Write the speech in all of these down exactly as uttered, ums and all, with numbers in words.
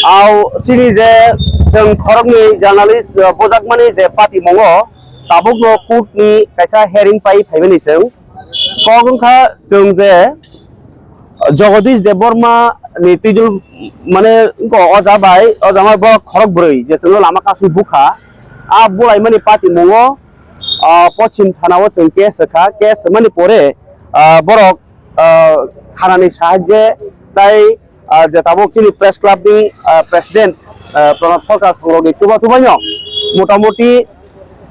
Au chini je chwng khoroknwi journalist, uh, bujakmani je patimungo tabukno court ni kaisa hearing pai phaimani chwng. Kok wngkha chwng je Jagadish Debbarma ni twijol mane wngkha oja bai, oja ma borok khorok bwrwi je chwngno lama kasu bukha. A bulaimani patimungo, ah, Pochim Thana o chwng case rwkha. Case rwmani pore, ah, borok, ah, Thana ni sahajye tai, ah, je tabuk chini press club ni, ah, president, ah, Pranab Sarkar songrok ni chuba chubaino motamoti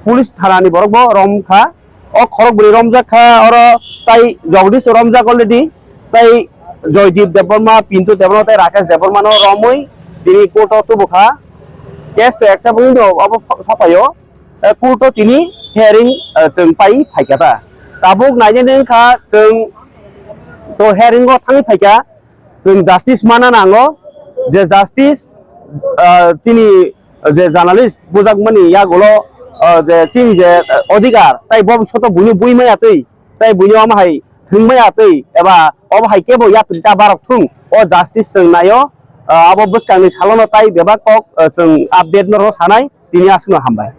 police thana ni borok bo romkha. O khorok bwrwi romjak kha, oro tai Jagadish to romjak already, tai Joydeep Debbarma, Pintu Debbarma, tai Rakesh Debbarma no romwi tini court o tubukha. Case to accept wngwi no obo saphaio. Eh, court o tini hearing, eh, chwng pai phaikha ta. Tabuk nainani wngkha chwng to hearing o thangwi phaikha. Chwng justice mana nango, je justice, ah, chini je journalist bujakmani yagulo, ah, je chini je, ah, odhikar, tai bo soto buino bui maya twi, tai buino omo hai thwng maya twi, eba obo hai kebo yapri ta barok thung, o justice chwng naio, ah, abo bwskangni salono tai bebak kok, ah, chwng update no sanai, tini aswkno hambai.